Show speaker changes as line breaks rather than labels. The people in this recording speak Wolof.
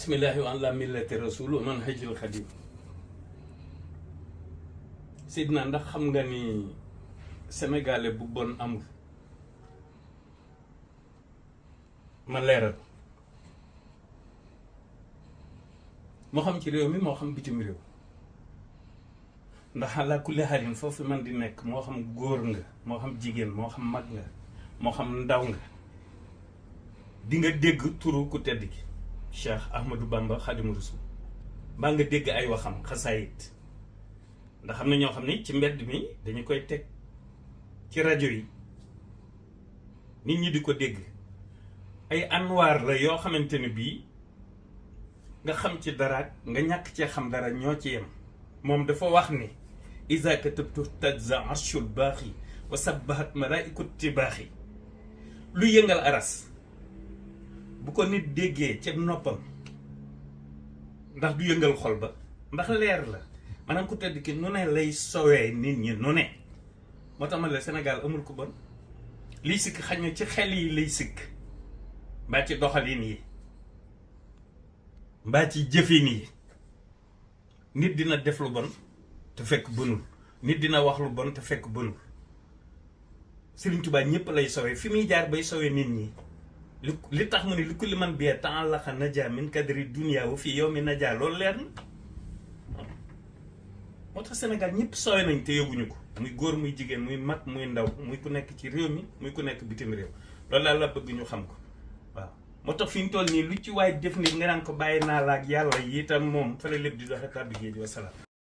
bismillahi wa ala millati rasul wa manhajil xadim. Sidna ndax xam nga ni sénégalais bu bon amul. ma leeral moo xam ci réew mi moo xam bitim réew ndax ala kulli xaalin foofu man di nekk moo xam góor nga moo xam jigéen moo xam mag nga moo xam ndaw nga di nga dégg turu ku tedd ki Cheikh Ahmadou Bamba Khadimu Rasul baa nga dégg ay waxam xasaayit ndax xam na ñoo xam ne ci mbedd mi dañu koy teg ci rajo yi nit ñi di ko dégg ay anwaar la yoo xamante ne bii nga xam ci dara nga ñàkk cee xam dara ñoo ci yem. moom dafa wax ni iza katabtu tajza arshul baaxi wa sabbahat malaikut tibaaxi lu yëngal aras bu ko nit déggee ca noppam ndax du yëngal xol ba ndax leer la maanaam ku tedd ki nu ne lay sowee nit ñi nu ne moo tax ma la Sénégal amul ko bon liy sikk xañ na ci xel yi lay sikk mbaa ci doxalin yi mbaa ci jëfin yi. nit dina def lu bon te fekk bënul nit dina wax lu bon te fekk bënul Sëriñ Tuubaa ñëpp lay sowee fi muy jaar bay sowee nit ñi li tax mu ne li kulli man bie temps laxa naja min kadri dunia wu fii yow mi naja loolu leer na moo tax Sénégal ñëpp sowee nañ te yëguñu ko muy góor muy jigéen muy mag muy ndaw muy ku nekk ci réew mi muy ku nekk bitim réew loolu daal la bëgg ñu xam ko waaw moo tax fi ñu toll nii lu ci waay def nit nga naan ko bàyyi naa la ak yàlla yi itam moom fa la lépp di doxe tàbbi géej wa salaam